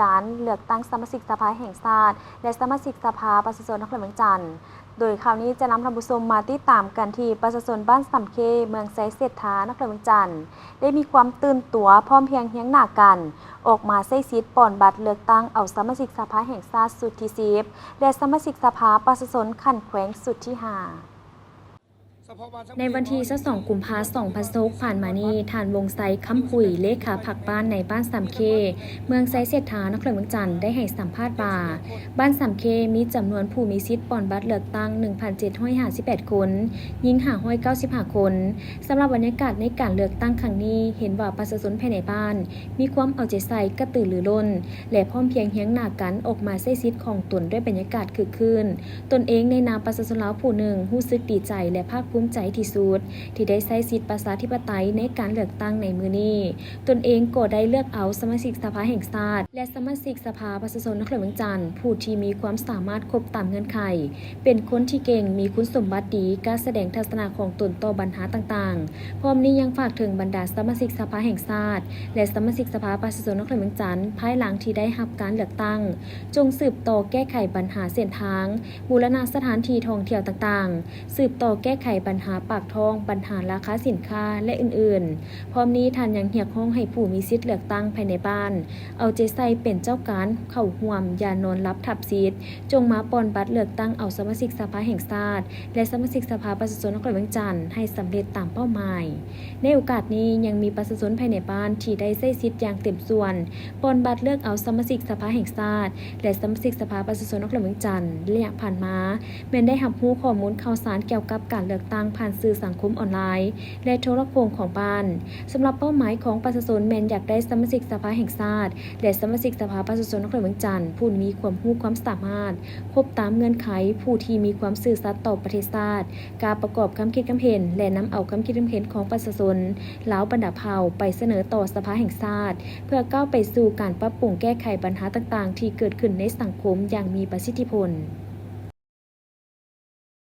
ການເລືອກຕັ້ງສະມາຊິກສະພາແຫ່ງຊາດ ແລະ ສະມາຊິກສະພາປະຊາຊົນນະຄອນຫຼວງວຽງຈັນ. ໂດຍຂ່າວນີ້ຈະນຳທ່ານຜູ້ຊົມມາຕິດຕາມກັນທີ່ປະຊາຊົນບ້ານສຳເຄ ເມືອງໄຊເສດຖາ ນະຄອນຫຼວງວຽງຈັນ ໄດ້ມີຄວາມຕື່ນຕົວ ພ້ອມພຽງຮຽງໜ້າກັນ ອອກມາໃຊ້ສິດປ່ອນບັດເລືອກຕັ້ງເອົາສະມາຊິກສະພາແຫ່ງຊາດຊຸດທີສິບ ແລະ ສະມາຊິກສະພາປະຊາຊົນຂັ້ນແຂວງຊຸດທີຫ້າ. ໃນວັນທີຊາວສອງ ກຸມພາ ສອງພັນຊາວຫົກ ຜ່ານມານີ້, ທ່ານ ວົງໄຊ ຄຳຜຸຍ ເລຂາພັກບ້ານໃນບ້ານສຳເຄ ເມືອງໄຊເສດຖາ ນະຄອນຫຼວງວຽງຈັນ ໄດ້ໃຫ້ສຳພາດວ່າ ບ້ານສຳເຄມີຈຳນວນຜູ້ມີສິດປ່ອນບັດເລືອກຕັ້ງ ໜຶ່ງພັນເຈັດຮ້ອຍຫ້າສິບແປດຄົນ, ຍິງ ຫ້າຮ້ອຍເກົ້າສິບຫ້າຄົນ. ສຳລັບບັນຍາກາດໃນການເລືອກຕັ້ງຄັ້ງນີ້, ເຫັນວ່າປະຊາຊົນພາຍໃນບ້ານມີຄວາມເອົາໃຈໃສ່, ກະຕືລືລົ້ນ ແລະ ພ້ອມພຽງຮຽງໜ້າກັນອອກມາໃຊ້ສິດຂອງຕົນດ້ວຍບັນຍາກາດຄຶກຄື້ນ. ຕົນເອງໃນນາມປະຊາຊົນລາວຜູ້ໜຶ່ງ ຮູ້ສຶກດີໃຈ ແລະ ພາກພູມໃຈທີ່ສຸດ ທີ່ໄດ້ໃຊ້ສິດປະຊາທິປະໄຕໃນການເລືອກຕັ້ງໃນມື້ນີ້. ຕົນເອງກໍໄດ້ເລືອກເອົາສະມາຊິກສະພາແຫ່ງຊາດ ແລະ ສະມາຊິກສະພາປະຊາຊົນນະຄອນຫຼວງວຽງຈັນ ຜູ້ທີ່ມີຄວາມສາມາດຄົບຕາມເງື່ອນໄຂ, ເປັນຄົນທີ່ເກັ່ງ, ມີຄຸນສົມບັດດີ, ກ້າສະແດງທັດສະນະຂອງຕົນຕໍ່ບັນຫາຕ່າງໆ. ພ້ອມນີ້ຍັງຝາກເຖິງບັນດາສະມາຊິກສະພາແຫ່ງຊາດ ແລະ ສະມາຊິກສະພາປະຊາຊົນນະຄອນຫຼວງວຽງຈັນ ພາຍຫຼັງທີ່ໄດ້ຮັບການເລືອກຕັ້ງ, ຈົ່ງສືບຕໍ່ແກ້ໄຂບັນຫາເສັ້ນທາງ, ບູລະນະສະຖານທີ່ທ່ອງທ່ຽວຕ່າງໆ, ສືບຕໍ່ແກ້ໄຂບັນຫາປາກທ້ອງ, ບັນຫາລາຄາສິນຄ້າ ແລະ ອື່ນໆ. ພ້ອມນີ້ທ່ານຍັງຮຽກຮ້ອງໃຫ້ຜູ້ມີສິດເລືອກຕັ້ງພາຍໃນບ້ານ ເອົາໃຈໃສ່ເປັນເຈົ້າການເຂົ້າຮ່ວມ, ຢ່ານອນຫຼັບທັບສິດ, ຈົ່ງມາປ່ອນບັດເລືອກຕັ້ງເອົາສະມາຊິກສະພາແຫ່ງຊາດ ແລະ ສະມາຊິກສະພາປະຊາຊົນນະຄອນຫຼວງວຽງຈັນໃຫ້ສຳເລັດຕາມເປົ້າໝາຍ. ໃນໂອກາດນີ້ຍັງມີປະຊາຊົນພາຍໃນບ້ານທີ່ໄດ້ໃຊ້ສິດຢ່າງເຕັມສ່ວນ ປ່ອນບັດເລືອກເອົາສະມາຊິກສະພາແຫ່ງຊາດ ແລະ ສະມາຊິກສະພາປະຊາຊົນນະຄອນຫຼວງວຽງຈັນ. ໄລຍະຜ່ານມາແມ່ນໄດ້ຮັບຮູ້ຂໍ້ມູນຂ່າວສານກ່ຽວກັບການເລືອກຕັ້ງຜ່ານສື່ສັງຄົມອອນລາຍ ແລະ ໂທລະໂຄ່ງຂອງບ້ານ. ສຳລັບເປົ້າໝາຍຂອງປະຊາຊົນແມ່ນຢາກໄດ້ສະມາຊິກສະພາແຫ່ງຊາດ ແລະ ສະມາຊິກສະພາປະຊາຊົນນະຄອນຫຼວງວຽງຈັນ ຜູ້ມີຄວາມຮູ້ຄວາມສາມາດ, ຄົບຕາມເງື່ອນໄຂ, ຜູ້ທີ່ມີຄວາມຊື່ສັດຕໍ່ປະເທດຊາດ, ກ້າປະກອບຄຳຄິດຄຳເຫັນ ແລະ ນຳເອົາຄຳຄິດຄຳເຫັນຂອງປະຊາຊົນລາວບັນດາເຜົ່າໄປສະເໜີຕໍ່ສະພາແຫ່ງຊາດ ເພື່ອກ້າວໄປສູ່ການປັບປຸງແກ້ໄຂບັນຫາຕ່າງໆທີ່ເກີດຂຶ້ນໃນສັງຄົມຢ່າງມີປະສິດທິຜົນ.